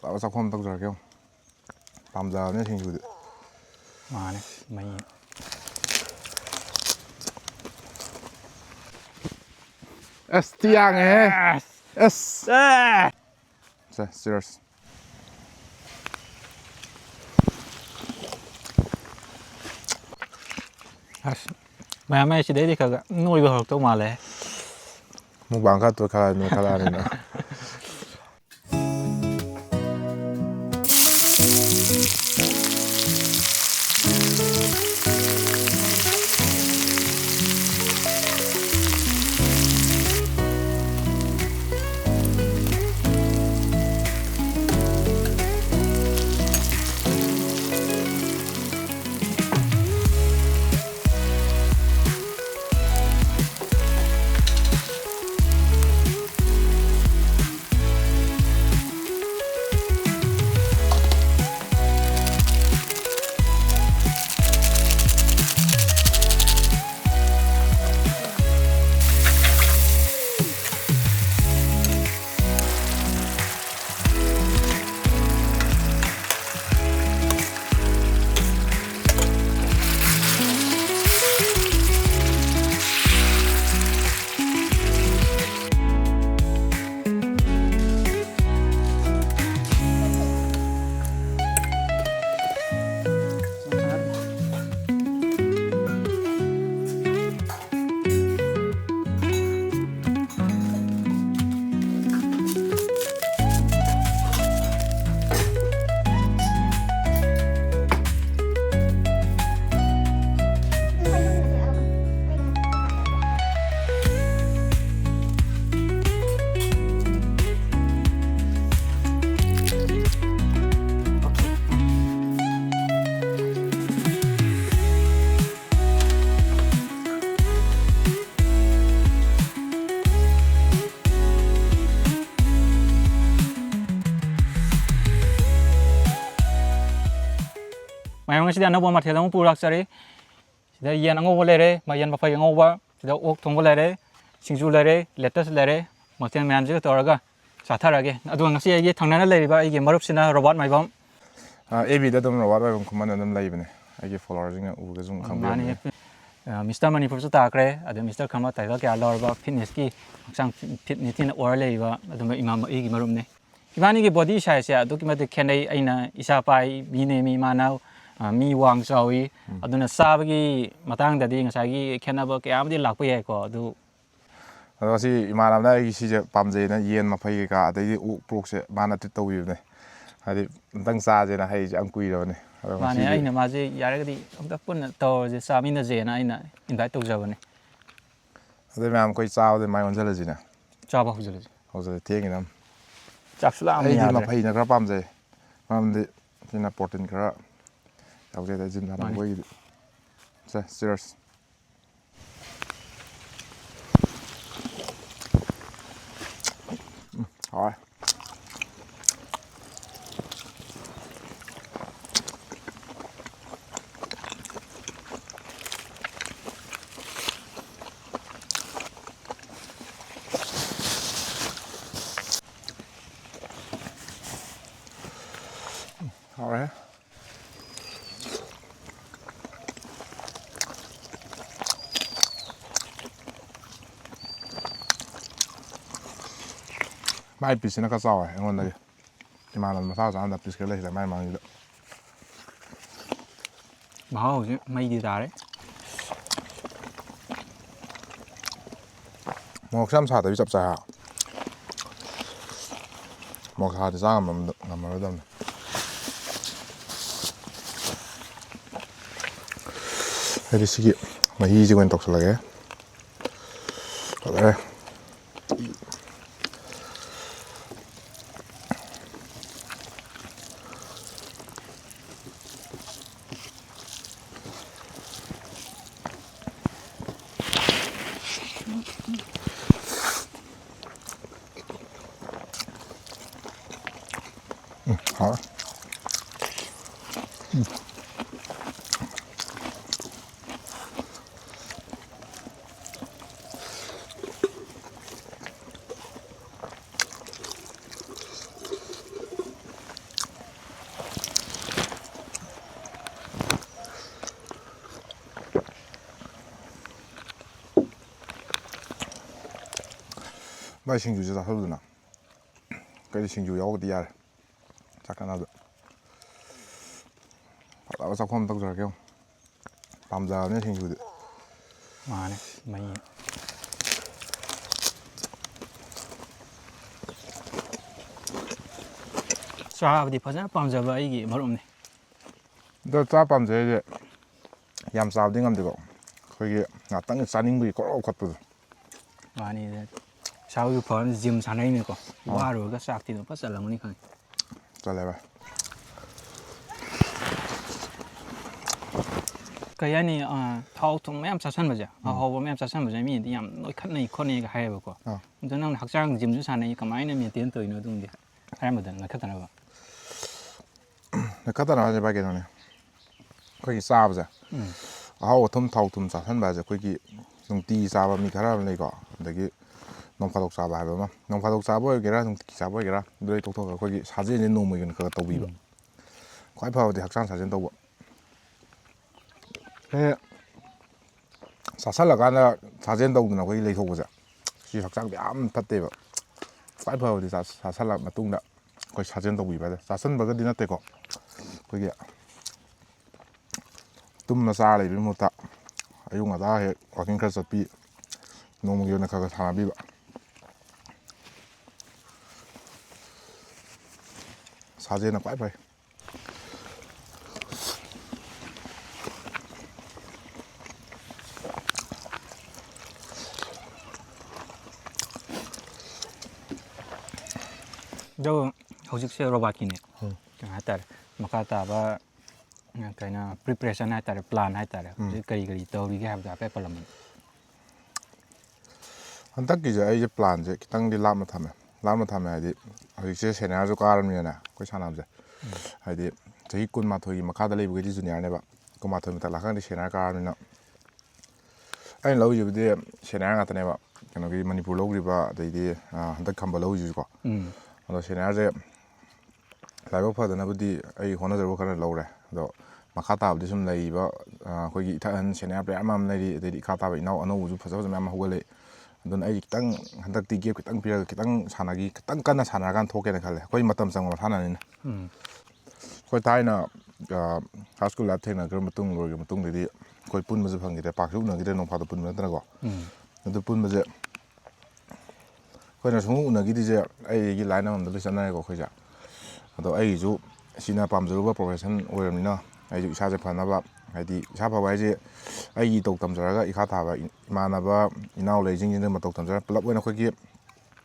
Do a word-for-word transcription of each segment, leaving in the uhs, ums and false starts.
ꯆꯥꯛꯈꯣꯝ ꯑꯃ ꯇꯧꯖꯔꯛꯀꯦ ꯌꯦꯡꯉꯣ꯫ ꯄꯥꯝꯖꯕꯅꯦ ꯁꯤꯡꯖꯨꯗꯤ꯫ ꯃꯥꯅꯦ, ꯃꯩ꯫ ꯑꯁ, ꯊꯤ ꯌꯥꯡꯉꯦꯍꯦ꯫ ꯑꯁ꯫ ꯑꯁ꯫ ꯑꯦ! ꯁꯦ, cheers꯫ ꯑꯁ, ꯃꯌꯥꯝ ꯑꯩ ꯁꯤꯗꯩꯗꯤ ꯈꯔ ꯈꯔ ꯅꯣꯏꯕ ꯍꯧꯔꯛꯇꯧ ꯃꯥꯜꯂꯦ꯫ ꯃꯨꯛꯕꯥꯡ ꯈꯔ ꯇꯧ ꯈꯔ ꯅꯣꯏꯈꯠꯂꯛꯑꯅꯤꯅ꯫ ꯃꯌꯥꯝ, ꯉꯁꯤꯗꯤ ꯑꯅꯧꯕ ꯃꯊꯦꯜ ꯑꯃ ꯄꯨꯔꯛꯆꯔꯤ꯫ ꯁꯤꯗ ꯌꯦꯟ ꯑꯉꯧꯕ ꯂꯩꯔꯦ, ꯃ-, ꯌꯦꯟ ꯃꯐꯩ ꯑꯉꯧꯕ, ꯁꯤꯗ ꯑꯣꯛ ꯊꯣꯡꯕ ꯂꯩꯔꯦ, ꯁꯤꯡꯖꯨ ꯂꯩꯔꯦ, ꯂꯦꯇꯁ ꯂꯩꯔꯦ, ꯃꯊꯦꯜ ꯃꯌꯥꯝꯁꯤꯒ ꯇꯧꯔꯒ ꯆꯥꯊꯔꯒꯦ꯫ ꯑꯗꯨꯒ ꯉꯁꯤ ꯑꯩꯒꯤ ꯊꯪꯅꯅ ꯂꯩꯔꯤꯕ ꯑꯩꯒꯤ ꯃꯔꯨꯞꯁꯤꯅ ꯔꯣꯕꯥꯔꯠ ꯃꯥꯏꯕꯝ꯫ ꯑꯦꯐ ꯕꯤꯗ ꯑꯗꯨꯝ ꯔꯣꯕꯥꯔꯠ ꯃꯥꯏꯕꯝ ꯈꯨꯃꯟ ꯑꯗꯨꯝ ꯂꯩꯕꯅꯦ꯫ ꯑꯩꯒꯤ ꯐꯣꯂꯣꯋꯔꯁꯤꯡꯅ ꯎꯕꯗ ꯁꯨꯝ ꯃꯥꯅꯤ꯫ ꯈꯪꯕꯤꯔꯝꯅꯤ꯫ ꯃꯤꯁꯇꯔ ꯃꯅꯤꯄꯨꯔꯁꯨ ꯇꯥꯈ꯭ꯔꯦ꯫ ꯑꯗꯨ ꯃꯤꯁꯇꯔ ꯈꯪꯕ ꯇꯥꯏꯇꯜ ꯀꯌꯥ ꯂꯧꯔꯕ, ꯐꯤꯠꯅꯦꯁꯀꯤ, ꯍꯛꯆꯥꯡ ꯐꯤꯠ ꯅꯤꯡꯊꯤꯅ ꯑꯣꯏꯔ ꯂꯩꯔꯤꯕ ꯑꯗꯨꯝꯕ ꯏꯃꯥ ꯑꯩꯒꯤ ꯃꯔꯨꯞꯅꯤ꯫ ꯏꯕꯥꯅꯤꯒꯤ ꯕꯣꯗꯤ ꯁꯥꯏꯖꯁꯦ ꯑꯗꯨꯛꯀꯤ ꯃꯇꯤꯛ ꯈꯦꯠꯅꯩ꯫ ꯑꯩꯅ ꯏꯁꯥ ꯄꯥꯏ ꯃꯤꯅꯦꯃꯤ, ꯃꯥꯅ ꯑ, ꯃꯤ ꯋꯥꯡ ꯆꯥꯎꯏ꯫ ꯑꯗꯨꯅ ꯆꯥꯕꯒꯤ ꯃꯇꯥꯡꯗꯗꯤ ꯉꯁꯥꯏꯒꯤ ꯈꯦꯠꯅꯕ ꯀꯌꯥ ꯑꯃꯗꯤ ꯂꯥꯛꯄ ꯌꯥꯏꯀꯣ꯫ ꯑꯗꯨ ꯑꯗꯣ ꯉꯁꯤ ꯏꯃꯥꯟꯅꯕꯅ ꯑꯩꯒꯤ ꯁꯤꯁꯦ ꯄꯥꯝꯖꯩꯅ ꯌꯦꯟ ꯃꯐꯩ ꯀꯩꯀꯥ ꯑꯗꯩꯗꯤ ꯑꯣꯛ ꯄ꯭ꯔꯣꯛꯁꯦ ꯃꯥꯅ ꯇ꯭ꯔꯤꯠ ꯇꯧꯕꯤꯕꯅꯦ꯫ ꯍꯥꯏꯗꯤ ꯑꯝꯇꯪ ꯆꯥꯁꯦꯅ ꯍꯥꯏꯔꯤꯁꯦ ꯌꯥꯝ ꯀꯨꯏꯔꯕꯅꯦ꯫ ꯑꯗꯣ ꯃꯥꯅꯦ, ꯉꯁꯤꯗꯤ ꯑꯩꯅ ꯃꯥꯁꯦ ꯌꯥꯔꯒꯗꯤ ꯑꯝꯇ ꯄꯨꯟꯅ ꯇꯧꯔꯁꯦ, ꯆꯥꯃꯤꯟꯅꯁꯦꯅ ꯑꯩꯅ ꯏꯟꯚꯥꯏꯠ ꯇꯧꯖꯕꯅꯦ꯫ ꯑꯗꯩ ꯃꯌꯥꯝ ꯑꯩꯈꯣꯏ ꯆꯥꯕꯗ ꯃꯥꯏ ꯑꯣꯟꯁꯤꯜꯂꯁꯤꯅꯦ꯫ ꯆꯥꯕ ꯍꯧꯖꯤꯜꯂꯁꯤ꯫ ꯍꯧꯖꯤꯜꯂꯦ, ꯊꯦꯡꯉꯤꯅ꯫ ꯆꯥꯛꯁꯨ ꯂꯥꯝꯕꯅ ꯑꯩꯗꯤ ꯌꯥꯗ꯭ꯔꯦ꯫ ꯃꯐꯩꯅ ꯈꯔ ꯄꯥꯝꯖꯩ, ꯃꯔꯝꯗꯤ ꯁꯤꯅ ꯄ꯭ꯔꯣꯇꯤꯟ ꯈꯔ ꯌꯥꯎꯖꯩ꯫ ꯑꯗꯩ ꯖꯤꯝ ꯁꯥꯟꯅꯕ ꯃꯥꯅꯤ꯫ ꯑꯩꯈꯣꯏꯒꯤꯗꯤ꯫ ꯁꯦ, ꯆꯤꯌꯔꯁ꯫ ꯎꯝ, ꯍꯥꯎꯔꯦ꯫ ꯍꯥꯎꯔꯦ꯫ ꯃꯥꯏ ꯄꯤꯁꯁꯤꯅ ꯈꯔ ꯆꯥꯎꯋꯦ ꯑꯩꯉꯣꯟꯗꯒꯤ꯫ ꯏꯃꯥꯟꯅꯕ ꯃꯁꯥ ꯆꯥꯅ ꯄꯤꯁ ꯈꯔ ꯂꯩꯁꯤꯜꯂꯦ ꯃꯥꯏ ꯃꯥꯡꯁꯤꯗ꯫ ꯃꯍꯥꯎꯁꯦ ꯃꯩꯗꯤ ꯇꯥꯔꯦ꯫ ꯃꯣꯔꯣꯛꯁꯨ ꯌꯥꯝ ꯁꯥꯗꯕꯤ ꯆꯞ ꯆꯥꯏ ꯍꯥ꯫ ꯃꯣꯔꯣꯛ ꯁꯥꯔꯗꯤ ꯆꯥ ꯉꯝꯃꯝꯗ-, ꯉꯝꯃꯔꯣꯏꯗꯕꯅꯤ꯫ ꯍꯥꯏꯗꯤ ꯁꯤꯒꯤ ꯃꯍꯤꯁꯤ ꯑꯣꯏꯅ ꯇꯧꯁꯜꯂꯒꯦ꯫ ꯐꯖꯔꯦ꯫ ꯎꯝ, ꯍꯥꯎꯔꯦ꯫ ꯚꯥꯏ, ꯁꯤꯡꯖꯨꯁꯦ ꯆꯥꯊꯧꯗꯅ꯫ ꯀꯩꯗꯤ ꯁꯤꯡꯖꯨ ꯌꯥꯎꯔꯒꯗꯤ ꯌꯥꯔꯦ꯫ ꯆꯥꯛ ꯀꯥꯟꯅꯕꯗ꯫ ꯐꯖꯕ ꯆꯥꯛꯈꯣꯝ ꯇꯧꯖꯔꯛꯀꯦ ꯌꯦꯡꯉꯣ꯫ ꯄꯥꯝꯖꯕꯅꯦ ꯁꯤꯡꯖꯨꯗꯤ꯫ ꯃꯥꯅꯦ, ꯃꯩ꯫ ꯆꯥꯕꯗꯤ ꯐꯖꯅ ꯄꯥꯝꯖꯕ ꯑꯩꯒꯤ ꯃꯔꯨꯞꯅꯤ꯫ ꯑꯗꯣ ꯆꯥ ꯄꯥꯝꯖꯩ ꯍꯥꯏꯁꯦ ꯌꯥꯝ ꯆꯥꯕꯗꯤ ꯉꯝꯗꯦꯀꯣ꯫ ꯑꯩꯈꯣꯏꯒꯤ ꯉꯥꯛꯇꯪ ꯆꯥꯅꯤꯡꯕꯒꯤ ꯀꯣꯔꯣꯛ ꯈꯣꯠꯄꯗꯣ꯫ ꯃꯥꯅꯤ, ꯏꯁꯥꯁꯨ ꯐꯅ ꯖꯤꯝ ꯁꯥꯟꯅꯔꯤꯅꯤꯀꯣ꯫ ꯑꯥ꯫ ꯋꯥꯔꯨꯔꯒ ꯆꯥꯛꯇꯤ ꯑꯗꯨꯝ ꯐꯖ ꯆꯜꯂꯝꯒꯅꯤ ꯈꯪꯉꯤ꯫ ꯆꯜꯂꯦ ꯚꯥꯏ꯫ ꯀꯩ ꯍꯥꯏꯅꯤ, ꯑꯥ, ꯊꯥꯎ ꯊꯨꯝ ꯃꯌꯥꯝ ꯆꯥꯁꯟꯕꯁꯦ, ꯎꯝ꯫ ꯑꯍꯥꯎꯕ ꯃꯌꯥꯝ ꯆꯥꯁꯟꯕꯁꯦ ꯃꯤꯗꯤ ꯌꯥꯝ ꯅꯣꯏꯈꯠꯅꯩ ꯈꯣꯠꯅꯩꯒ ꯍꯥꯏꯌꯦꯕꯀꯣ꯫ ꯑꯥ꯫ ꯑꯗꯣ ꯅꯪꯅ ꯍꯛꯆꯥꯡ ꯖꯤꯝꯁꯨ ꯁꯥꯟꯅꯩ, ꯀꯃꯥꯏꯅ ꯃꯦꯟꯇꯦꯟ ꯇꯧꯔꯤꯅꯣ ꯑꯗꯨꯝꯗꯤ ꯍꯥꯏꯔꯝꯕꯗ ꯅꯣꯏꯈꯠꯇꯅꯕ? ꯅꯣꯏꯈꯠꯇꯅꯕ ꯍꯥꯏꯁꯦ ꯚꯥꯏ ꯀꯩꯅꯣꯅꯦ, ꯑꯩꯈꯣꯏꯒꯤ ꯆꯥꯕꯁꯦ, ꯎꯝ꯫ ꯑꯍꯥꯎ ꯑꯊꯨꯝ ꯊꯥꯎ ꯊꯨꯝ ꯆꯥꯁꯟꯕ ꯍꯥꯏꯁꯦ ꯑꯩꯈꯣꯏꯒꯤ ꯅꯨꯡꯇꯤꯒꯤ ꯆꯥꯕ ꯃꯤ ꯈꯔ ꯑꯃ ꯂꯩꯀꯣ, ꯑꯗꯒꯤ ꯅꯣꯡ ꯐꯥꯗꯣꯛ ꯆꯥꯕ ꯍꯥꯏꯕ ꯑꯃ, ꯅꯣꯡ ꯐꯥꯗꯣꯛ ꯆꯥꯕ ꯑꯣꯏꯒꯦꯔꯥ ꯅꯨꯡꯇꯤꯒꯤ ꯆꯥꯕ ꯑꯣꯏꯒꯦꯔꯥ, ꯑꯗꯨꯗꯩ ꯇꯣꯛꯊꯣꯛꯑꯒ ꯑꯩꯈꯣꯏꯒꯤ ꯁꯥꯖꯦꯜꯁꯦ ꯅꯣꯡꯃꯒꯤ ꯑꯣꯏꯅ ꯈꯔ ꯈꯔ ꯇꯧꯕꯤꯕ꯫ ꯎꯝ꯫ ꯈ꯭ꯋꯥꯏ ꯐꯕꯗꯤ ꯍꯛꯆꯥꯡ ꯁꯥꯖꯦꯜ ꯇꯧꯕ꯫ ꯑꯦ, ꯆꯥꯁꯜꯂꯀꯥꯟꯗ ꯁꯥꯖꯦꯜ ꯇꯧꯗꯅ ꯑꯩꯈꯣꯏꯒꯤ ꯂꯩꯊꯣꯛꯄꯁꯦ, ꯁꯤ ꯍꯛꯆꯥꯡꯗ ꯌꯥꯝ ꯐꯠꯇꯦꯕ꯫ ꯈ꯭ꯋꯥꯏ ꯐꯕꯗꯤ ꯆꯥ-, ꯆꯥꯁꯜꯂ ꯃꯇꯨꯡꯗ ꯑꯩꯈꯣꯏ ꯁꯥꯖꯦꯜ ꯇꯧꯕꯤꯕ ꯍꯥꯏ ꯇꯥꯔꯦ꯫ ꯆꯥꯁꯟꯕꯒꯗꯤ ꯅꯠꯇꯦꯀꯣ, ꯑꯩꯈꯣꯏꯒꯤ ꯇꯨꯝꯃ ꯆꯥꯔ ꯂꯩꯕꯒꯤ ꯃꯍꯨꯠꯇ ꯑꯌꯨꯛ ꯉꯟꯇꯥ ꯍꯦꯛ walking ꯈꯔ ꯆꯠꯄꯤ, ꯅꯣꯡꯃꯒꯤ ꯑꯣꯏꯅ ꯈꯔ ꯈꯔ ꯁꯥꯟꯅꯕꯤꯕ꯫ ꯁꯥꯖꯦꯜꯅ ꯈ꯭ꯋꯥꯏ ꯐꯩ꯫ ꯑꯗꯣ ꯍꯧꯖꯤꯛꯁꯦ ꯔꯣꯕꯥꯔꯠꯀꯤꯅꯦ, ꯎꯝ꯫ ꯀꯩꯅꯣ ꯍꯥꯏꯇꯥꯔꯦ, ꯃꯈꯥ ꯇꯥꯕ, ꯀꯩꯅꯣ, preparation ꯍꯥꯏꯇꯥꯔꯦ, plan ꯍꯥꯏꯇꯥꯔꯦ, ꯎꯝ꯫ ꯍꯧꯖꯤꯛ ꯀꯔꯤ ꯀꯔꯤ ꯇꯧꯔꯤꯒꯦ ꯍꯥꯏꯕꯗꯣ ꯍꯥꯏꯐꯦꯠ ꯄꯜꯂꯝꯃꯨꯅꯦ꯫ ꯍꯟꯗꯛꯀꯤꯁꯦ ꯑꯩꯁꯦ planꯁꯦ ꯈꯤꯇꯪꯗꯤ ꯂꯥꯞꯅ ꯊꯝꯃꯦ꯫ ꯂꯥꯞꯅ ꯊꯝꯃꯦ ꯍꯥꯏꯗꯤ, ꯍꯧꯖꯤꯛꯁꯦ seniorꯁꯨ ꯀꯥꯔꯕꯅꯤꯅꯅꯦ, ꯑꯩꯈꯣꯏ ꯁꯥꯟꯅꯕꯁꯦ꯫ ꯎꯝ꯫ ꯍꯥꯏꯗꯤ, ꯆꯍꯤ ꯀꯨꯟꯃꯥꯊꯣꯏꯒꯤ ꯃꯈꯥꯗ ꯂꯩꯕꯈꯩꯗꯤ juniorꯅꯦꯕ, ꯀꯨꯟꯃꯥꯊꯣꯏ ꯃꯊꯛ ꯂꯥꯛꯈ꯭ꯔꯒꯗꯤ senior ꯀꯥꯔꯕꯅꯤꯅ꯫ ꯑꯩꯅ ꯂꯧꯔꯤꯁꯤꯕꯨꯗꯤ senior ꯉꯥꯛꯇꯅꯦꯕ, ꯀꯩꯅꯣꯒꯤ ꯃꯅꯤꯄꯨꯔ ꯂꯧꯈ꯭ꯔꯤꯕ, ꯑꯗꯩꯗꯤ, ꯑ, ꯍꯟꯗꯛ ꯈꯝꯕ ꯂꯧꯔꯤꯁꯤꯁꯨꯀꯣ꯫ ꯎꯝ꯫ ꯑꯗꯣ seniorꯁꯦ ꯂꯥꯏꯕꯛ ꯐꯗꯅꯕꯨꯗꯤ ꯑꯩ ꯍꯣꯠꯅꯖꯕ ꯈꯔ ꯂꯧꯔꯦ꯫ ꯑꯗꯣ ꯃꯈꯥ ꯇꯥꯕꯗꯤ ꯁꯨꯝ ꯂꯩꯔꯤꯕ, ꯑ, ꯑꯩꯈꯣꯏꯒꯤ ꯏꯊꯛ ꯑꯍꯟ senior player ꯃꯌꯥꯝ ꯑꯃ ꯂꯩꯔꯤ, ꯑꯗꯩꯗꯤ ꯏꯈꯥ ꯊꯥꯕ ꯏꯅꯥꯎ ꯑꯅꯧꯕꯁꯨ ꯐꯖ ꯐꯖꯕ ꯃꯌꯥꯝ ꯑꯃ ꯍꯧꯒꯠꯂꯛꯏ꯫ ꯑꯗꯨꯅ ꯑꯩ ꯈꯤꯇꯪ ꯍꯟꯗꯛꯇꯤ gap ꯈꯤꯇꯪ ꯄꯤꯔꯒ ꯈꯤꯇꯪ ꯁꯥꯟꯅꯈꯤ, ꯈꯤꯇꯪ ꯀꯟꯅ ꯁꯥꯟꯅꯔꯀꯥꯟꯗ ꯊꯣꯛꯀꯦꯅ ꯈꯜꯂꯦ, ꯑꯩꯈꯣꯏ ꯃꯇꯝ ꯆꯪꯕ ꯃꯁꯥꯟꯅꯅꯤꯅ꯫ ꯎꯝ꯫ ꯑꯩꯈꯣꯏ ꯊꯥꯏꯅ, ꯑ, high school life ꯊꯦꯡꯅꯈ꯭ꯔ ꯃꯇꯨꯡ, ꯂꯣꯏꯈ꯭ꯔ ꯃꯇꯨꯡꯗꯗꯤ ꯑꯩꯈꯣꯏ ꯄꯨꯟꯕꯁꯨ ꯐꯪꯈꯤꯗ꯭ꯔꯦ, ꯄꯥꯛꯁꯨ ꯎꯅꯈꯤꯗ꯭ꯔꯦ, ꯅꯣꯡ ꯐꯥꯗꯣꯛ ꯄꯨꯟꯕ ꯅꯠꯇꯅꯀꯣ꯫ ꯎꯝ꯫ ꯑꯗꯨ ꯄꯨꯟꯕꯁꯦ ꯑꯩꯈꯣꯏꯅ ꯁꯨꯝ ꯎꯅꯈꯤꯗ꯭ꯔꯤꯁꯦ ꯑꯩꯒꯤ line ꯑꯃꯃꯝꯗ ꯂꯣꯏ ꯆꯠꯅꯔꯦꯀꯣ ꯑꯩꯈꯣꯏꯁꯦ꯫ ꯑꯗꯣ ꯑꯩꯒꯤꯁꯨ ꯁꯤꯅ ꯄꯥꯝꯖꯔꯨꯕ profession ꯑꯣꯏꯔꯕꯅꯤꯅ ꯑꯩꯁꯨ ꯏꯁꯥꯁꯦ ꯐꯅꯕ, ꯍꯥꯏꯗꯤ ꯏꯁꯥ ꯐꯕ ꯍꯥꯏꯁꯦ ꯑꯩꯒꯤ ꯇꯧ ꯇꯝꯖꯔꯒ ꯏꯈꯥ ꯊꯥꯕ ꯏꯃꯥꯟꯅꯕ ꯏꯅꯥꯎ ꯂꯩꯁꯤꯡꯁꯤꯅ ꯃꯇꯧ ꯇꯝꯖꯔꯒ ꯄꯨꯂꯞ ꯑꯣꯏꯅ ꯑꯩꯈꯣꯏꯒꯤ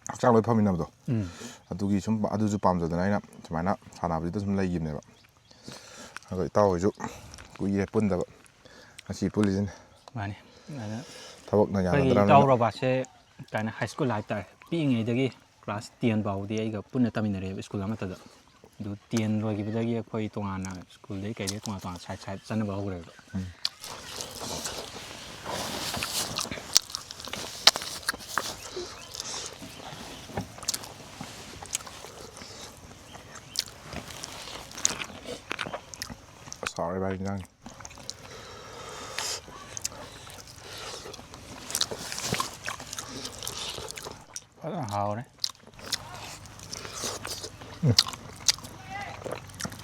ꯍꯛꯆꯥꯡ ꯂꯣꯏ ꯐꯃꯤꯟꯅꯕꯗꯣ꯫ ꯎꯝ꯫ ꯑꯗꯨꯒꯤ ꯁꯨꯝ, ꯑꯗꯨꯁꯨ ꯄꯥꯝꯖꯗꯅ ꯑꯩꯅ ꯁꯨꯃꯥꯏꯅ ꯁꯥꯟꯅꯕꯁꯤꯗ ꯁꯨꯝ ꯂꯩꯈꯤꯕꯅꯦꯕ꯫ ꯑꯗꯣ ꯏꯇꯥꯎ ꯍꯣꯏꯁꯨ ꯀꯨꯏꯔꯦ ꯄꯨꯟꯗꯕ, ꯉꯁꯤ ꯄꯨꯜꯂꯤꯁꯤꯅꯤ꯫ ꯃꯥꯅꯤ꯫ ꯑꯗ ꯊꯕꯛꯅ ꯑꯩꯈꯣꯏꯒꯤ ꯌꯥꯅꯗ꯭ꯔꯕꯅꯤꯅ꯫ ꯏꯇꯥꯎ ꯔꯣꯕꯥꯁꯁꯦ ꯀꯩ ꯍꯥꯏꯅꯤ, high school ꯍꯥꯏꯇꯥꯔꯦ, ꯄꯤꯛꯏꯉꯩꯗꯒꯤ class ten ꯐꯥꯎꯗꯤ ꯑꯩꯒ ꯄꯨꯟꯅ ꯇꯝꯃꯤꯟꯅꯔꯛꯑꯦꯕ school ꯑꯃꯠꯇꯗ꯫ ꯑꯗꯨ ten ꯂꯣꯏꯈꯤꯕꯗꯒꯤ ꯑꯩꯈꯣꯏ ꯇꯣꯉꯥꯟꯅ schoolꯗꯒꯤ ꯀꯩꯗꯒꯤ ꯇꯣꯉꯥꯟ ꯇꯣꯉꯥꯟ side side ꯆꯠꯅꯕ ꯍꯧꯈ꯭ꯔꯦꯕ꯫ ꯎꯝ꯫ ꯑꯁ, ꯍꯥꯎꯔꯦ ꯚꯥꯏ ꯏꯟꯖꯥꯡ꯫ ꯐꯖꯅ ꯍꯥꯎꯔꯦ꯫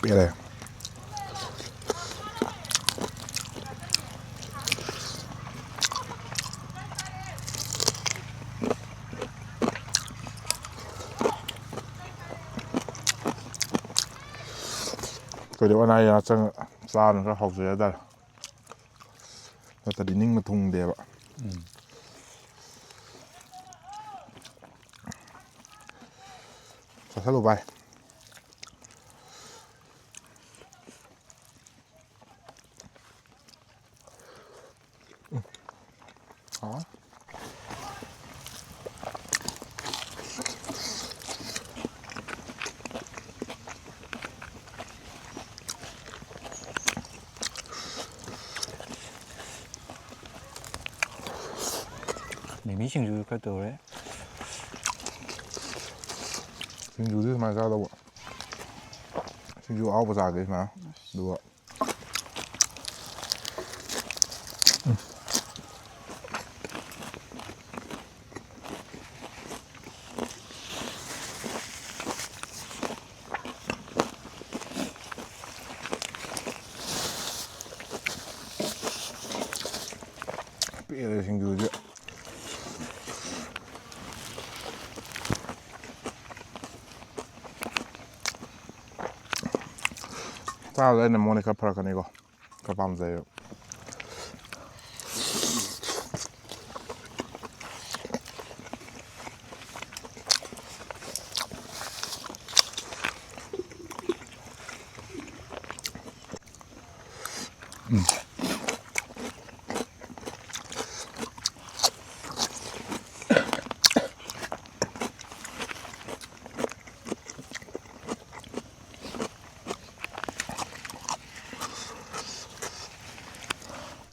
ꯄꯦꯜꯂꯦ꯫ ꯑꯩꯈꯣꯏꯗꯤ ꯑꯣꯟꯅꯥꯏ ꯌꯥ ꯆꯪ ꯆꯥꯕꯅ ꯈꯔ ꯍꯥꯎꯖꯩ ꯍꯥꯏꯇꯥꯔꯦ꯫ ꯅꯠꯇ꯭ꯔꯗꯤ ꯅꯤꯡꯕ ꯊꯨꯡꯗꯦꯕ꯫ ꯎꯝ꯫ ꯆꯥꯁꯜꯂꯨ ꯚꯥꯏ꯫ ꯎꯝ꯫ ꯍꯥꯎ꯫ ꯃꯤꯃꯤ ꯁꯤꯡꯖꯨ ꯈꯔ ꯇꯧꯔꯦ꯫ ꯁꯤꯡꯖꯨꯗꯤ ꯁꯨꯃꯥꯏꯅ ꯆꯥꯗꯧꯕ꯫ ꯁꯤꯡꯖꯨ ꯑꯍꯥꯎꯕ ꯆꯥꯒꯦ ꯁꯨꯃꯥꯏꯅ꯫ ꯑꯗꯨꯒ ꯎꯝ꯫ ꯁꯤꯡꯖꯨꯁꯦ ꯆꯥꯕꯗ ꯑꯩꯅ ꯃꯉꯣꯟꯗ ꯈꯔ ꯐꯔꯛꯀꯅꯤꯀꯣ, ꯈꯔ ꯄꯥꯝꯖꯩꯌꯦꯕ꯫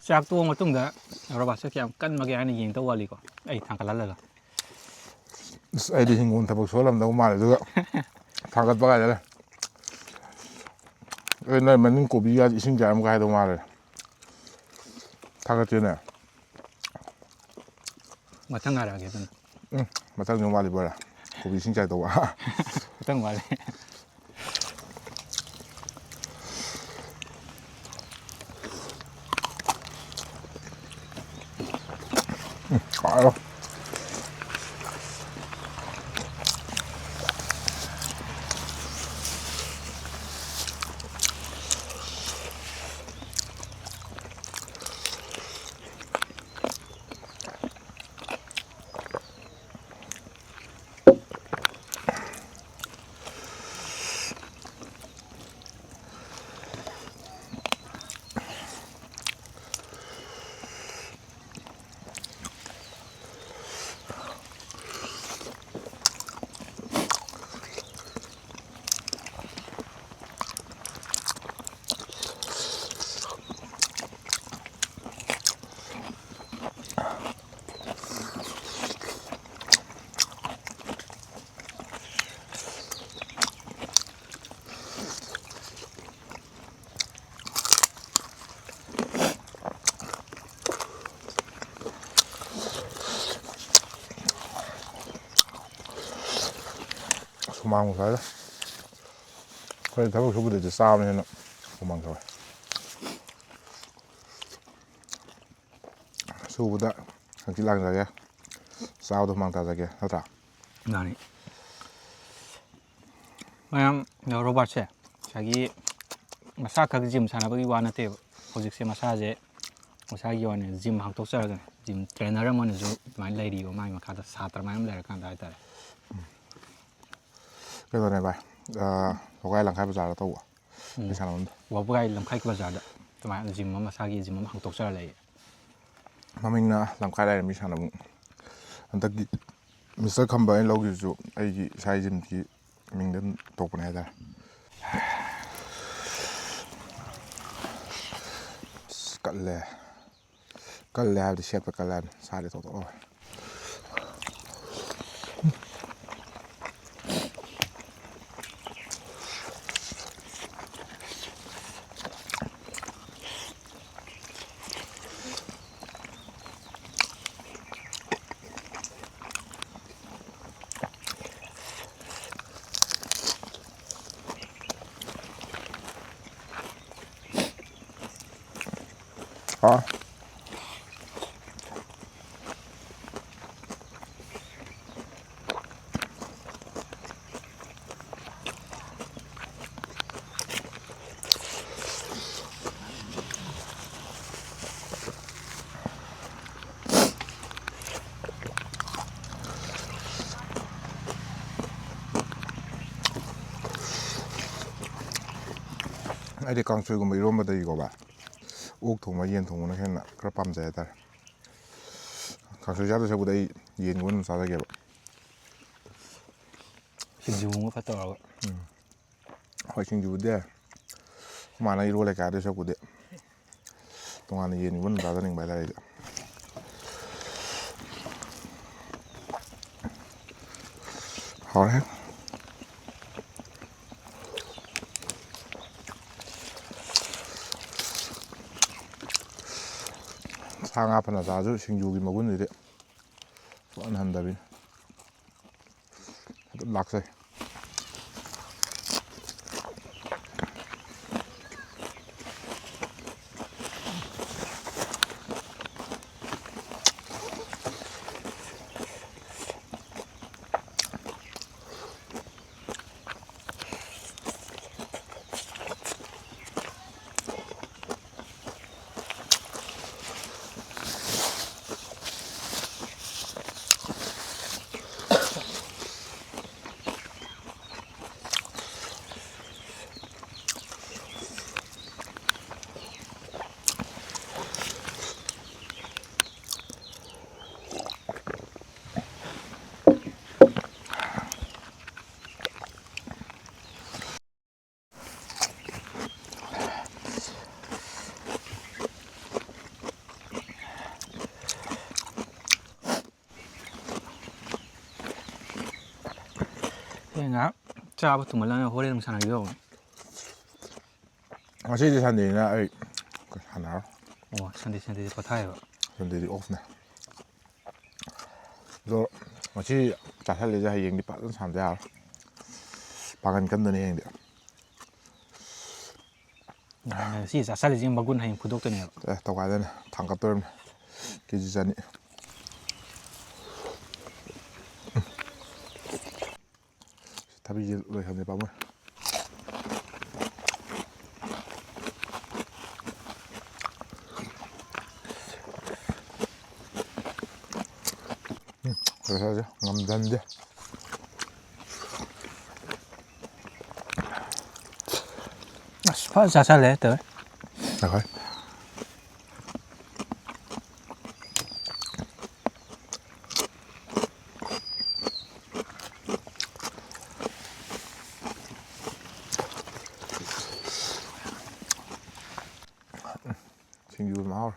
ꯆꯥꯛ ꯇꯣꯛꯑ ꯃꯇꯨꯡꯗ ꯔꯣꯕꯥꯁꯦ ꯀꯌꯥꯝ ꯀꯟꯕꯒꯦ ꯍꯥꯏꯅ ꯌꯦꯡꯗꯧ ꯋꯥꯠꯂꯤꯀꯣ, ꯑꯩ ꯊꯥꯡꯒꯠꯍꯜꯂꯒ꯫ ꯑꯁ, ꯑꯩꯗꯤ ꯍꯤꯡꯒꯣꯜ ꯊꯕꯛ ꯁꯨꯍꯜꯂꯝꯗꯧ ꯃꯥꯜꯂꯦ, ꯑꯗꯨꯒ ꯊꯥꯡꯒꯠꯄ ꯀꯥꯏꯗ ꯂꯩ? ꯑꯩ ꯅꯣꯏ ꯃꯅꯤꯡ ꯀꯣꯕꯤꯒ ꯏꯁꯤꯡ ꯆꯥꯏꯔꯝꯒ ꯍꯥꯏꯗꯧ ꯃꯥꯜꯂꯦ꯫ ꯊꯥꯡꯒꯠꯇꯦꯅꯦ꯫ ꯃꯊꯪ ꯍꯥꯏꯔꯛꯑꯒꯦ ꯑꯗꯨꯅ꯫ ꯎꯝ, ꯃꯊꯪꯁꯨ ꯋꯥꯠꯂꯤꯕꯣꯔꯦ? ꯀꯣꯕꯤ ꯏꯁꯤꯡ ꯆꯥꯏꯗꯧꯕ꯫ ꯃꯊꯪ ꯋꯥꯠꯂꯤ꯫ ꯎꯝ, ꯍꯥꯎꯋꯦ꯫ ꯁꯨꯃꯥꯡ ꯁ꯭ꯋꯥꯏꯗ ꯑꯩꯈꯣꯏ ꯊꯕꯛ ꯁꯨꯕꯗꯗꯤ ꯆꯥꯕꯅꯤꯅ ꯍꯨꯃꯥꯡ ꯁꯧꯋꯦ꯫ ꯊꯨꯕꯗ ꯍꯪꯆꯤꯠ ꯂꯥꯡꯖꯒꯦ, ꯆꯥꯕꯗ ꯍꯨꯃꯥꯡ ꯇꯥꯖꯒꯦ, ꯅꯠꯇ꯭ꯔꯥ? ꯃꯥꯅꯤ꯫ ꯃꯌꯥꯝ, ꯔꯣꯕꯥꯔꯠꯁꯦ ꯉꯁꯥꯏꯒꯤ ꯃꯁꯥ ꯈꯛ ꯖꯤꯝ ꯁꯥꯟꯅꯕꯒꯤ ꯋꯥ ꯅꯠꯇꯦꯕ꯫ ꯍꯧꯖꯤꯛꯁꯦ ꯃꯁꯥꯁꯦ, ꯃꯁꯥꯒꯤ ꯑꯣꯏꯅ ꯖꯤꯝ ꯍꯥꯡꯗꯣꯛꯆꯔꯒꯅꯦ, ꯖꯤꯝ ꯇ꯭ꯔꯦꯅꯔ ꯑꯃ ꯑꯣꯏꯅꯁꯨ ꯑꯗꯨꯃꯥꯏꯅ ꯂꯩꯔꯤꯕ, ꯃꯥꯒꯤ ꯃꯈꯥꯗ ꯁꯥꯇ꯭ꯔ ꯃꯌꯥꯝ ꯂꯩꯔꯀꯥꯟꯗ ꯍꯥꯏꯇꯥꯔꯦ꯫ ꯀꯩꯅꯣꯅꯦ ꯚꯥꯏ, ꯑ, ꯋꯥꯕꯒꯥꯏ ꯂꯝꯈꯥꯏ ꯕꯖꯥꯔꯗ ꯇꯧꯕ꯫ ꯎꯝ꯫ ꯑꯩ ꯁꯥꯟꯅꯐꯝꯗꯣ꯫ ꯋꯥꯕꯒꯥꯏ ꯂꯝꯈꯥꯏ ꯕꯖꯥꯔꯗ ꯑꯗꯨꯃꯥꯏꯅ ꯖꯤꯝ ꯑꯃ, ꯃꯁꯥꯒꯤ ꯖꯤꯝ ꯑꯃ ꯍꯥꯡꯗꯣꯛꯆꯔ ꯂꯩꯌꯦ꯫ ꯃꯃꯤꯡꯅ ꯂꯝꯈꯥꯏ ꯂꯥꯏꯔꯦꯝꯕꯤ ꯁꯥꯟꯅꯕꯨꯡ꯫ ꯍꯟꯗꯛꯀꯤ ꯃꯤꯁꯇꯔ ꯈꯝꯕ ꯑꯩꯅ ꯂꯧꯈꯤꯕꯁꯨ ꯑꯩꯒꯤ ꯏꯁꯥ ꯖꯤꯝꯒꯤ ꯃꯤꯡꯗ ꯑꯗꯨꯝ ꯊꯣꯛꯄꯅꯦ ꯍꯥꯏꯇꯥꯔꯦ꯫ ꯑꯁ, ꯀꯜꯂꯦ꯫ ꯀꯜꯂꯦ ꯍꯥꯏꯕꯗꯤ ꯁꯦꯠꯄ ꯀꯜꯂꯦ ꯍꯥꯏꯕꯅꯤ꯫ ꯁꯥꯗꯤ ꯊꯣꯛ ꯊꯣꯛ ꯂꯥꯎꯋꯦ꯫ ꯑꯥ꯫ ꯑꯩꯗꯤ ꯀꯥꯡꯁꯣꯏꯒꯨꯝꯕ ꯏꯔꯣꯝꯕꯗꯒꯤꯀꯣ ꯚꯥꯏ, ꯑꯣꯛ ꯊꯣꯡꯕ, ꯌꯦꯟ ꯊꯣꯡꯕꯅ ꯍꯦꯟꯅ ꯈꯔ ꯄꯥꯝꯖꯩ ꯍꯥꯏꯇꯥꯔꯦ꯫ ꯀꯥꯡꯁꯣꯏ ꯆꯥꯗꯣꯏ ꯁꯔꯨꯛꯄꯨꯗꯤ ꯑꯩ ꯌꯦꯟꯒꯨꯝꯕ ꯑꯗꯨꯝ ꯆꯥꯖꯒꯦꯕ꯫ ꯁꯤꯡꯖꯨ ꯑꯃ ꯐꯠ ꯇꯧꯔꯒ꯫ ꯎꯝ꯫ ꯍꯣꯏ, ꯁꯤꯡꯖꯨꯕꯨꯗꯤ ꯌꯥꯏ꯫ ꯑꯩꯈꯣꯏ ꯃꯥꯅ ꯏꯔꯣꯜꯂꯦ ꯀꯥꯏꯗꯣꯏ ꯁꯔꯨꯛꯄꯨꯗꯤ ꯇꯣꯉꯥꯟꯅ ꯌꯦꯟꯒꯨꯝꯕ ꯑꯗꯨꯝ ꯆꯥꯖꯅꯤꯡꯕ ꯍꯥꯏꯇꯥꯔꯦ ꯑꯩꯗꯤ꯫ ꯍꯥꯎꯔꯦ꯫ ꯁꯥ ꯉꯥ ꯐꯅ ꯆꯥꯔꯁꯨ ꯁꯤꯡꯖꯨꯒꯤ ꯃꯒꯨꯟꯁꯤꯗꯤ ꯁꯨꯛꯍꯟ ꯍꯟꯗꯕꯤꯅꯤ꯫ ꯑꯗꯨꯝ ꯂꯥꯛꯆꯩ꯫ ꯉꯥꯏꯍꯥꯛ ꯆꯥꯕ ꯊꯨꯝꯍꯜꯂꯒ ꯍꯣꯔꯦꯟ ꯑꯃꯨꯛ ꯁꯥꯟꯅꯒꯦ ꯇꯧꯕꯅꯤ꯫ ꯉꯁꯤꯗꯤ ꯁꯟꯗꯦꯅꯤꯅ ꯑꯩ ꯁꯥꯟꯅꯔꯣꯏ꯫ ꯑꯣ, ꯁꯟꯗꯦ, ꯁꯟꯗꯦꯗꯤ ꯄꯣꯊꯥꯏꯌꯦꯕ꯫ ꯁꯟꯗꯦꯗꯤ ꯑꯣꯐꯅꯦ꯫ ꯑꯗꯣ ꯉꯁꯤ ꯆꯥꯁꯜꯂꯤꯁꯦ ꯍꯌꯦꯡꯗꯤ ꯐꯖꯅ ꯁꯥꯟꯅꯗ ꯌꯥꯔꯣꯏ꯫ ꯄꯥꯡꯒꯟ ꯀꯟꯗꯅꯤ ꯍꯌꯦꯡꯗꯤ꯫ ꯉꯁꯤ ꯆꯥꯁꯜꯂꯤꯁꯦ ꯃꯒꯨꯟ ꯍꯌꯦꯡ ꯐꯨꯗꯣꯛꯇꯣꯏꯅꯦꯕ꯫ ꯑꯦ, ꯇꯧꯈꯥꯏꯗꯣꯏꯅꯦ꯫ ꯊꯥꯡꯒꯠꯇꯣꯔꯤꯕꯅꯤ꯫ ꯀꯦ ꯖꯤ ꯆꯅꯤ꯫ ꯊꯕꯤꯁꯦ ꯂꯣꯏꯁꯟꯁꯦ ꯄꯥꯝꯃꯨꯏ꯫ ꯎꯝ, ꯂꯣꯏꯁꯜꯂꯁꯦ꯫ ꯉꯝꯖꯟꯗꯦ꯫ ꯑꯁ, ꯐꯖꯅ ꯆꯥꯁꯜꯂꯦ ꯇꯧꯋꯦ꯫ ꯉꯥꯏꯈꯣ꯫ ꯁꯤꯡꯖꯨ ꯑꯗꯨꯝ ꯍꯥꯎꯔꯦ꯫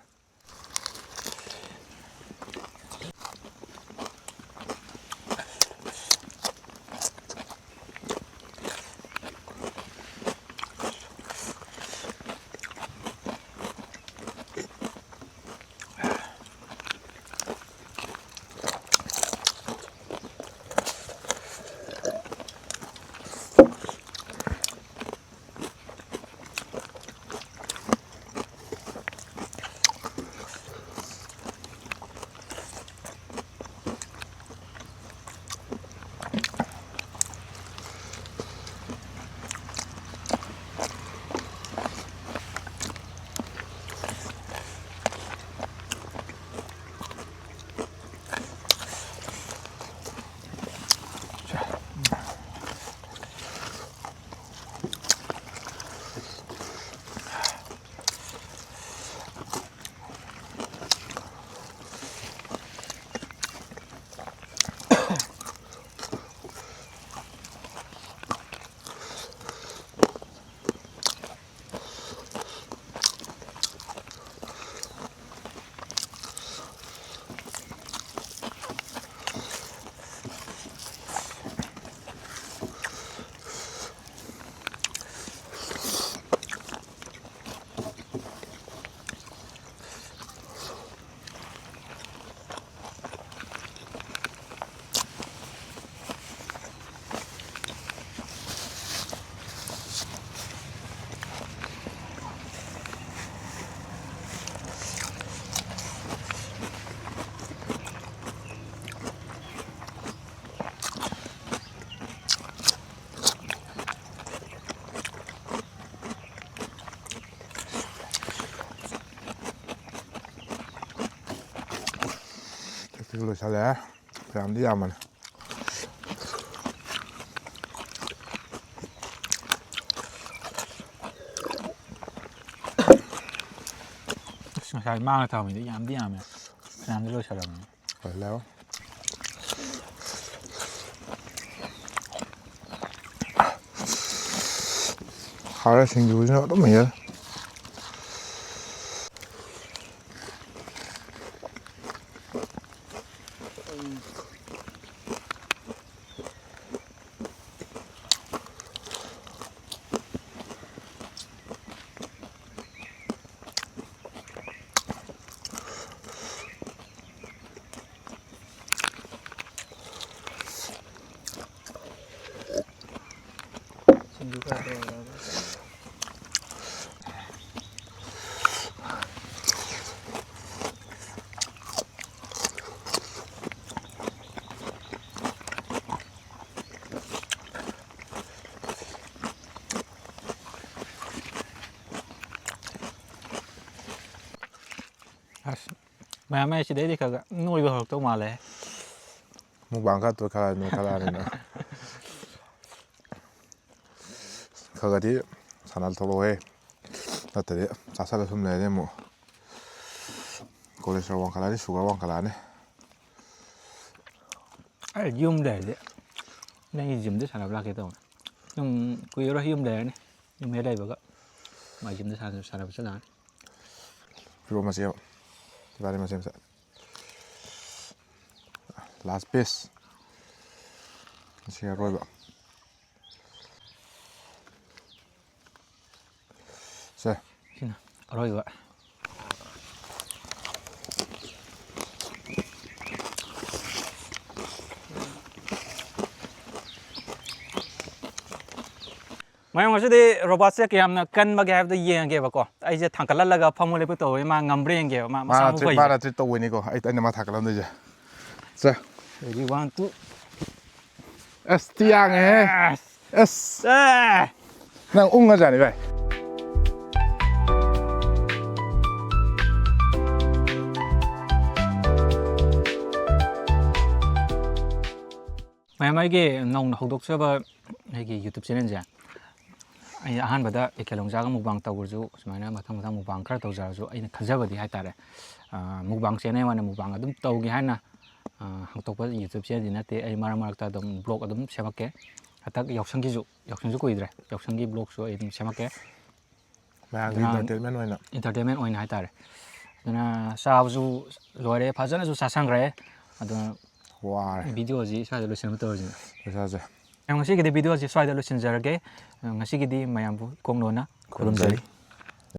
ꯂꯣꯏꯁꯜꯂꯛꯑꯦ꯫ ꯌꯥꯝꯗꯤ ꯌꯥꯝꯕꯅꯦ꯫ ꯑꯁ, ꯉꯁꯥꯏ ꯃꯥꯡꯗ ꯊꯝꯃꯤꯗꯣ ꯌꯥꯝꯗꯤ ꯌꯥꯝꯃꯦ꯫ ꯐꯅꯌꯥꯝꯗꯤ ꯂꯣꯏꯁꯜꯂꯝꯃꯦ꯫ ꯂꯣꯏꯁꯜꯂꯦ꯫ ꯍꯥꯎꯔꯦ, ꯁꯤꯡꯖꯨꯁꯤꯅ ꯑꯗꯨꯝ ꯍꯦꯜꯂꯦ꯫ ꯁꯤꯡꯖꯨ ꯈꯔ ꯇꯧꯔꯒ꯫ ꯑꯁ, ꯃꯌꯥꯝ ꯑꯩ ꯁꯤꯗꯩꯗꯤ ꯈꯔ ꯈꯔ ꯅꯣꯏꯕ ꯍꯧꯔꯛꯇꯧ ꯃꯥꯜꯂꯦ꯫ ꯃꯨꯛꯕꯥꯡ ꯈꯔ ꯇꯧ ꯈꯔ ꯅꯣꯏꯈꯠꯂꯛꯑꯅꯤꯅ꯫ ꯈꯔ ꯈꯔꯗꯤ ꯁꯥꯟꯅ ꯊꯣꯛꯂꯛꯑꯣꯍꯦ꯫ ꯅꯠꯇ꯭ꯔꯗꯤ ꯆꯥꯁꯜꯂ ꯁꯨꯝ ꯂꯩꯔꯗꯤ ꯑꯃꯨꯛ cholesterol ꯋꯥꯡꯈꯠꯂꯛꯑꯅꯤ, sugar ꯋꯥꯡꯈꯠꯂꯛꯑꯅꯤ꯫ ꯑꯩ ꯌꯨꯝ ꯂꯩꯔꯗꯤ ꯅꯪꯒꯤ gymꯗ ꯁꯥꯟꯅꯕ ꯂꯥꯛꯀꯦ ꯇꯧꯕꯅꯦ꯫ ꯌꯨꯝ ꯀꯨꯏꯔꯔꯣꯏ ꯌꯨꯝ ꯂꯩꯔꯅꯤ꯫ ꯌꯨꯝ ꯍꯦꯛ ꯂꯩꯕꯒ ꯃꯥꯏ gymꯗ ꯁꯥꯟꯅ-, ꯁꯥꯟꯅꯕ ꯆꯠꯂꯛꯑꯅꯤ꯫ ꯄꯤꯔꯛꯑꯣ ꯃꯆꯦ ꯑꯃ꯫ ꯏꯕꯥꯅꯤ ꯃꯆꯦ ꯃꯆꯦ꯫ Last piece꯫ ꯉꯁꯤ ꯑꯔꯣꯏꯕ꯫ ꯁꯦ꯫ ꯁꯤꯅ ꯑꯔꯣꯏꯕ꯫ ꯃꯌꯥꯝ, ꯉꯁꯤꯗꯤ ꯔꯣꯕꯥꯔꯠꯁꯦ ꯀꯌꯥꯝꯅ ꯀꯟꯕꯒꯦ ꯍꯥꯏꯕꯗꯨ ꯌꯦꯡꯉꯒꯦꯕꯀꯣ꯫ ꯑꯩꯁꯦ ꯊꯥꯡꯀꯠꯍꯜꯂꯒ ꯐꯝꯃꯨ ꯂꯦꯞꯄꯨ ꯇꯧꯕꯩ ꯃꯥ ꯉꯝꯕ꯭ꯔꯥ ꯌꯦꯡꯒꯦꯕ꯫ ꯃꯥ ꯃꯁꯥ ꯃꯥꯅ ꯃꯎ treat, ꯐꯩꯁꯦ꯫ ꯃꯥꯅ treat ꯇꯧꯕꯩꯅꯤꯀꯣ꯫ ꯑꯩ, ꯑꯩꯅ ꯃꯥ ꯊꯥꯡꯀꯠꯍꯟꯗꯣꯏꯁꯦ꯫ ꯁꯦ꯫ Ready, one, two꯫ ꯑꯁ, ꯊꯤ ꯌꯥꯡꯉꯦꯍꯦ꯫ ꯑꯁ꯫ ꯑꯁ꯫ ꯑꯦ! ꯅꯪ ꯎꯪꯉꯖꯥꯠꯅꯤ, ꯚꯥꯏ꯫ ꯃꯌꯥꯝ, ꯑꯩꯒꯤ ꯅꯧꯅ ꯍꯧꯗꯣꯛꯆꯕ ꯑꯩꯒꯤ YouTube channelꯁꯦ, ꯑꯩ ꯑꯍꯥꯟꯕꯗ ꯑꯦ ꯀꯦ ꯂꯣꯡꯖꯥꯒ mukbang ꯇꯧꯔꯁꯨ, ꯁꯨꯃꯥꯏꯅ ꯃꯊꯪ ꯃꯊꯪ mukbang ꯈꯔ ꯇꯧꯖꯔꯁꯨ, ꯑꯩꯅ ꯈꯟꯖꯕꯗꯤ ꯍꯥꯏꯇꯥꯔꯦ, mukbang channel ꯑꯣꯏꯅ mukbang ꯑꯗꯨꯝ ꯇꯧꯒꯦ ꯍꯥꯏꯅ ꯍꯧꯗꯣꯛꯄ YouTube channelꯗꯤ ꯅꯠꯇꯦ꯫ ꯑꯩ ꯃꯔꯛ ꯃꯔꯛꯇ ꯑꯗꯨꯝ vlog ꯑꯗꯨꯝ ꯁꯦꯝꯃꯛꯀꯦ꯫ ꯍꯟꯗꯛ ꯌꯥꯎꯁꯪꯒꯤꯁꯨ, ꯌꯥꯎꯁꯪꯁꯨ ꯀꯨꯏꯗ꯭ꯔꯦ, ꯌꯥꯎꯁꯪꯒꯤ vlogꯁꯨ ꯑꯩ ꯑꯗꯨꯝ ꯁꯦꯝꯃꯛꯀꯦ꯫ ꯃꯌꯥꯝꯒꯤ ꯑꯗꯨꯅ entertainment ꯑꯣꯏꯅ꯫ Entertainment ꯑꯣꯏꯅ ꯍꯥꯏꯇꯥꯔꯦ꯫ ꯑꯗꯨꯅ ꯆꯥꯕꯁꯨ ꯂꯣꯏꯔꯦ, ꯐꯖꯅꯁꯨ ꯆꯥꯁꯟꯈ꯭ꯔꯦ꯫ ꯑꯗꯨꯅ ꯋꯥꯔꯦ꯫ Videoꯁꯤ ꯁ꯭ꯋꯥꯏꯗ ꯂꯣꯏꯁꯤꯟꯕ ꯇꯧꯔꯁꯤꯅꯦ꯫ ꯄꯩꯁꯥꯁꯦ꯫ ꯉꯁꯤꯒꯤꯗꯤ videoꯁꯤ ꯁ꯭ꯋꯥꯏꯗ ꯂꯣꯏꯁꯤꯟꯖꯔꯒꯦ꯫ ꯉꯁꯤꯒꯤꯗꯤ ꯃꯌꯥꯝꯕꯨ ꯏꯀꯣꯡ ꯂꯣꯟꯅ ꯈꯨꯔꯨꯝꯖꯔꯤ꯫